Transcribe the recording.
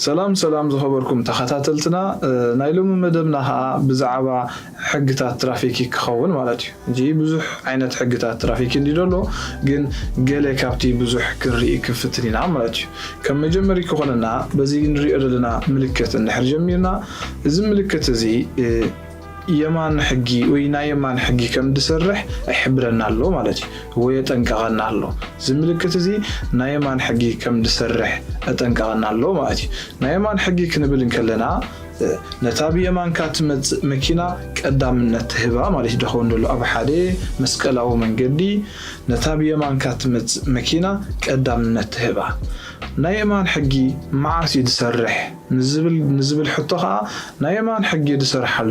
ሰላም ሰላም ዝኸበርኩም ተኸታተልትና፣ ናይ ሎሚ መደብና ኸዓ ብዛዕባ ሕግታት ትራፊክ ክኸውን ማለት እዩ። እዚ ብዙሕ ዓይነት ሕግታት ትራፊክ እንዲ ዘሎ፣ ግን ገለ ካብቲ ብዙሕ ክንርኢ ክንፍትን ኢና ማለት እዩ። ከም መጀመሪ ክኾነና በዚ ንሪኦ ዘለና ምልክት እንድሕር ጀሚርና፣ እዚ ምልክት እዚ የማን ሕጊ ወይ ናይ የማን ሕጊ ከም ዝሰርሕ ይሕብረና ኣሎ ማለት እዩ፣ ወይ የጠንቀቐና ኣሎ። እዚ ምልክት እዚ ናይ የማን ሕጊ ከም ዝሰርሕ የጠንቀቐና ኣሎ ማለት እዩ። ናይ የማን ሕጊ ክንብል እንከለና ነታ ብየማንካ ትመፅእ መኪና ቀዳምነት ትህባ ማለት እዩ። ደኸውን ዘሎ ኣብ ሓደ መስቀላዊ መንገዲ ነታ ብየማንካ ትመፅእ መኪና ቀዳምነት ትህባ። ናይ የማን ሕጊ መዓስ እዩ ዝሰርሕ ንዝብል ሕቶ ከዓ ናይ የማን ሕጊ ዝሰርሓሉ